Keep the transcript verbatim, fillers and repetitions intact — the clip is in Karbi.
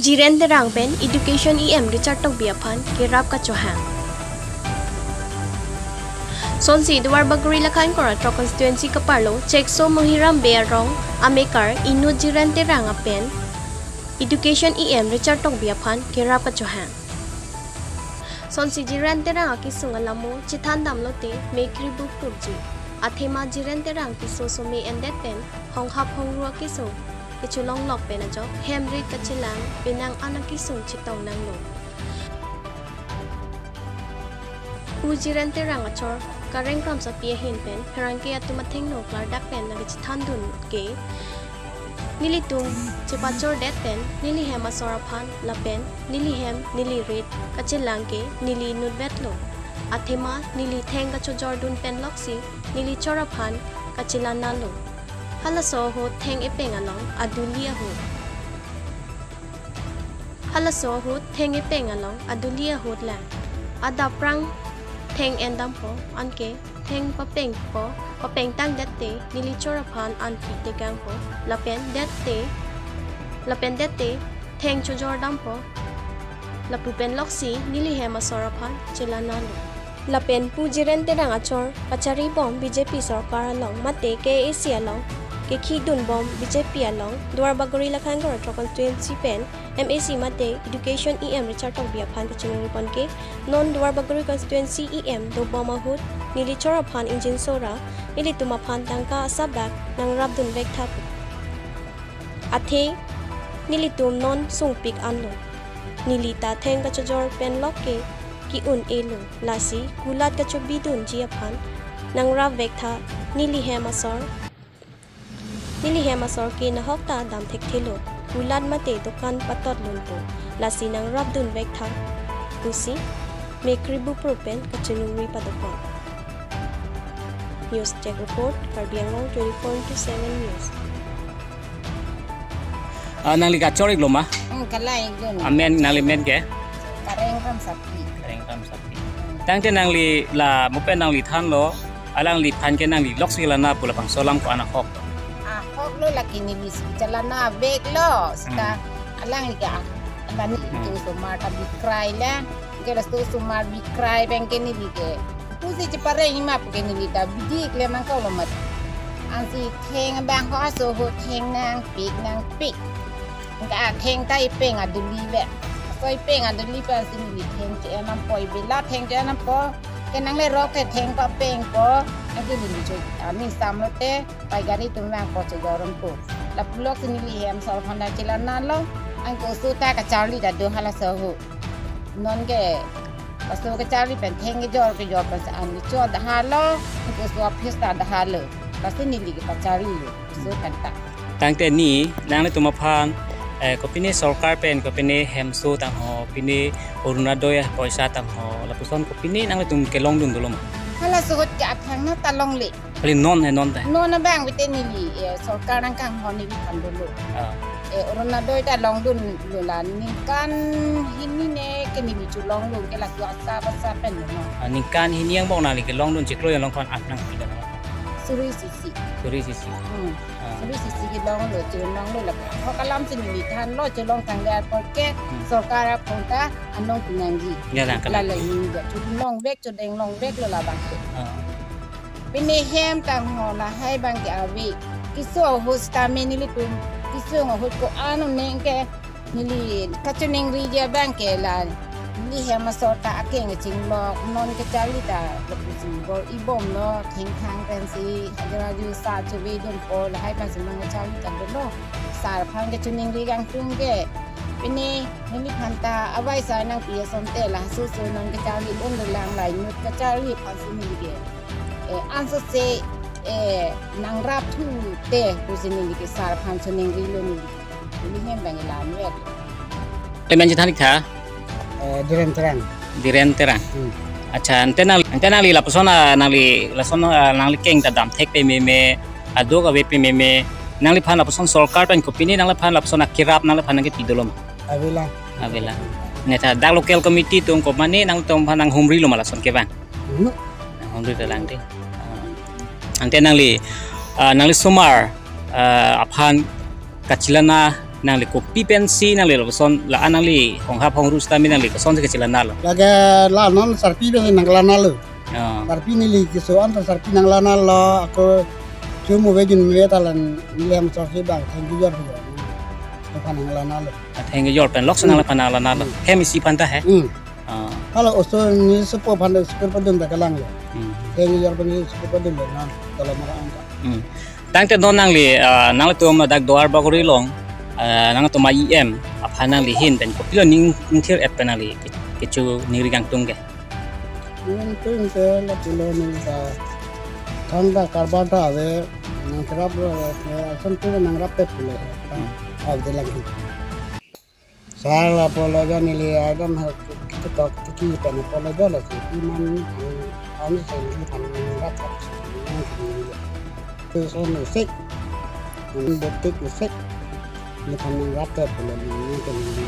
Jiren Terang pen Education E M Richard Tokbi aphan kerap kachohang. Sonsi Duarbagori Lakhankor Athro constituency kaparlo Chekso Monghiram Bey arong amekar inut Jiren Terang apen Education E M Richard Tokbi aphan kerap kachohang. Sonsi Jiren Terang akesung alamo chethan damlote me kri buk prupji. Athema Jiren Terang piso some endet pen honghap hongru akesung kecholonglok pen ajok hem rit kachelang penang an akesung chetong nanglo. Pu Jiren Terang achor Kareng Kramsapi ahin pen pherangke atum athengno klardak pen nangkechethandun ke nelitum chepachordet pen neli hem asor aphan lapen neli hem neli rit kachelang ke neli inutvetlo. Athema neli theng kachojordun pen loksi neli chor aphan kachelanalo. Halaso ahut theng epeng along aduli ahut. Halaso ahut theng epeng along aduli ahut lang. Adap prang theng endampo anke theng papengpo, papengtangdet te neli chor aphan anpi tekangpo, lapen det te, lapen det te theng chojordampo. Lapu pen loksi neli hem asor aphan chelanalo. Lapen Pu Jiren Terang achor kachari bom B J P sorkar along mate K A A C along kekhidun bom B J P along Duarbagori Lakhankor Athro constituency pen M A C mate Education E M Richard Tokbi aphan kachiningri pon ke non Duarbagori constituency E M dobom ahut neli chor aphan ingjinso ra nelitum aphan tangka asap bak nangrapdun vek tha pu. Athe nelitum non sungpik anlo. Neli ta theng kachojor pen lok ke ki-un-elo. Lasi kulat kachobidunji aphan nangrap vek tha neli hem asor. Neli hem asor ke nahok ta dam thekthelo. Kulat mate dokan patot lunpo. Lasi nangrapdun vek tha pusi me kri buk prop pen kachiningri padopon. News Desk Report, Karbi Anglong twenty-four into seven News. Ah, nangli kachor-iklo ma? Hmm, kalang-iklo. Amen, nangli men ke? Kareng Kramsapi. Kareng Kramsapi. Tangte nangli la mo pen nangli thanlo, alangliphan ke nangli loksi lana pu labangso alam ko-an ahok? Ahoklo, lake neli si chelana veklo, seta Hmm. alangli ke ah, alani Hmm. lasomar ta bikrai la, ke lasomar bikrai pen ke neli ke pusi chepareng-ik ma pu ke neli ta bidi klem nangkoklo mat. Ansi theng abang ho aso ahut theng nangpik nangpik. Anke theng ta epeng aduli ve. Aso epeng aduli pen si neli theng che-en dampo, ibe la theng che-en dampo. Ke nangle rok ke theng papengpo. Anke neli cho aning samlo te pai gari atum vangpo, chojor dampo. Lapu loksi neli hem asor aphan ta chelanalo. Anke oso ta kacharli ta do halaso ahut. Non ke oso kacharli pen theng kejor kejor pen sa an cho dahalo, oso office ta dahalo. Lasi neli ke kacharlilo, oso pen ta. Tangte ni, nanglitum aphan, eh, kopine sorkar pen, kopine hemso tangho, pine Orunodoi poisa tangho, lapuson kopine nanglitum kelongdun dolo ma? Halaso ahut ke athang na ta longle. Kali non he non ta. Non abang bete neli, eh, sorkar nangkanghon neliphan dolo. Ah. Eh, Orunodoi ta longdunlo la ningkan hini ne ke neli cholonglo ke laso asap asap pen lo. Ah, ningkan hini angbong nangli kelongdun chiklo along aphan ak nangpi dam? Suri isi isi. Suri isi isi. Hmm. Ah. Suri isi isi kelonglo, cholonglo la. Ho kalam si neli thanlo cholong tangdet apot ke Hmm. sorkar aphan ta anong pinangji. Ya, ya, kalang. Lale neli ta cholongvek, chodeng longveklo labang ke. Ah. Pine hem tangho lahai abang ke ave. Keso ahut sitame nelitum keso ahut ko-an un neng ke neli kachiningriji abang ke la neli hem asor ta akeng kachinglok, non kacharli ta lapusi bor-ibomlo, thengthang pensi hajira ju sa chove dunpo, lahai pensi non kacharli ta dolo. Sar aphan kachiningri kangtung ke pine neliphan ta avai sa nangpi asonte la soso non kacharli un dolang, la inut kacharli aphansi neli ke eh, ansose, eh, nangrap thu te, pusi neli ke sar aphan chiningrilo neli. Neli hem abang ilan vet. Te men chethan-ik tha? Eh, Diren Terang. Diren Terang. Hmm. Accha, ante nang, ante nangli lapuson, ah, nangli lason, ah, nangli keng ta dam thek pememe, aduk ave pememe, nangliphan lapuson sorkar pen kopine nangliphan lapuson akerap nangliphan nangkepi dolo ma? Avelo. Avelo. Ne tha dak local committee atum ko mane nangtum aphan nanghumrilo ma lason kevang? Hmm. Nanghumri dolang dei. Ah. Ante nangli, ah, nangli osomar, ah, aphan kachelana Nangli kopi pensi nangli lapuson la-an nangli honghap hongru sitame nangli kosonsi kachelanalo? Lake la non sarpi pensi nanglanalo. Ah. Sarpi neli keso-an ta sarpi nanglanalo, ako chumu vejin me talan neli hem sarpi bang thank you jor jor. Aphan nanglanalo. Ah, thank you jor pen lok Hmm. nangli aphan nanglanalo. Hmm. Hem isi aphan ta he? Hmm. Ah. Hala oso neli sopo aphan school padun ta kelang lo. Hmm. Thank you jor pen school padun lo non tala mara angka. Hmm. Tangte non nangli, ah, nanglitum ladak Duar Bagori along, ah, nangtum a-E M aphan nangli ahin pen kopilo ning ingthir-et pen nangli ke-, kecho ningri kangtung ke? Ningtung ke lapulo neli ta thangta karbar ta ave, nangkeraplo ave, ason tu nangrap te pulo. Hmm. Ave lang. Sar lapulo ja neli adam ha kitok tiki pen pulo ja lasi iman an se iman rat rat. Tu so ni sek. Ni betik ni sek. Ni pan rat te pulo ni ni ke ni